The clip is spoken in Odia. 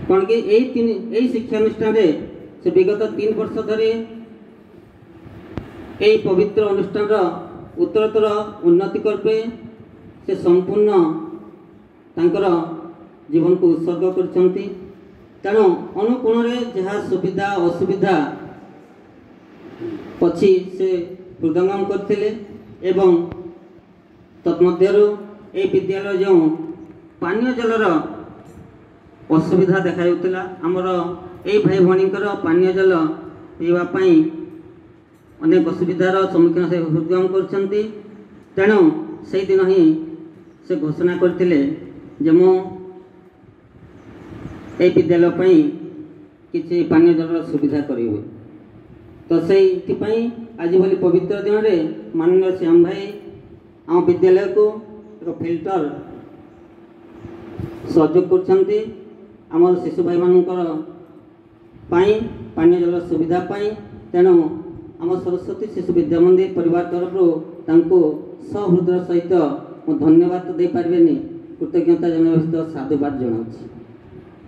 କ'ଣ କି ଏଇ ତିନି ଏଇ ଶିକ୍ଷାନୁଷ୍ଠାନରେ ସେ ବିଗତ 3 ବର୍ଷ ଧରି ଏଇ ପବିତ୍ର ଅନୁଷ୍ଠାନର ଉତ୍ତରୋତ୍ତର ଉନ୍ନତି କଳ୍ପେ ସେ ସମ୍ପୂର୍ଣ୍ଣ ତାଙ୍କର ଜୀବନକୁ ଉତ୍ସର୍ଗ କରିଛନ୍ତି। ତେଣୁ ଅନୁକୋଣରେ ଯାହା ସୁବିଧା ଅସୁବିଧା ଅଛି ସେ ହୃଦୟଙ୍ଗମ କରିଥିଲେ, ଏବଂ ତନ୍ମଧ୍ୟରୁ ଏହି ବିଦ୍ୟାଳୟ ଯେଉଁ ପାନୀୟ ଜଳର ଅସୁବିଧା ଦେଖାଯାଉଥିଲା, ଆମର ଏଇ ଭାଇ ଭଉଣୀଙ୍କର ପାନୀୟ ଜଳ ପିଇବା ପାଇଁ ଅନେକ ଅସୁବିଧାର ସମ୍ମୁଖୀନ ସେ ହୃଦୟଙ୍ଗମ କରିଛନ୍ତି। ତେଣୁ ସେଇଦିନ ହିଁ ସେ ଘୋଷଣା କରିଥିଲେ ଯେ ମୁଁ ଏହି ବିଦ୍ୟାଳୟ ପାଇଁ କିଛି ପାନୀୟ ଜଳର ସୁବିଧା କରିବି। ତ ସେଇଥିପାଇଁ ଆଜି ଭଳି ପବିତ୍ର ଦିନରେ ମାନନୀୟ ଶ୍ୟାମ ଭାଇ ଆମ ବିଦ୍ୟାଳୟକୁ ଏକ ଫିଲ୍ଟର ସହଯୋଗ କରୁଛନ୍ତି ଆମର ଶିଶୁ ଭାଇମାନଙ୍କର ପାଇଁ ପାନୀୟ ଜଳର ସୁବିଧା ପାଇଁ। ତେଣୁ ଆମ ସରସ୍ୱତୀ ଶିଶୁ ବିଦ୍ୟା ମନ୍ଦିର ପରିବାର ତରଫରୁ ତାଙ୍କୁ ସହୃଦୟ ସହିତ ମୁଁ ଧନ୍ୟବାଦ ତ ଦେଇପାରିବେନି, କୃତଜ୍ଞତା ଜଣାଇବା ସହିତ ସାଧୁବାଦ ଜଣାଉଛି।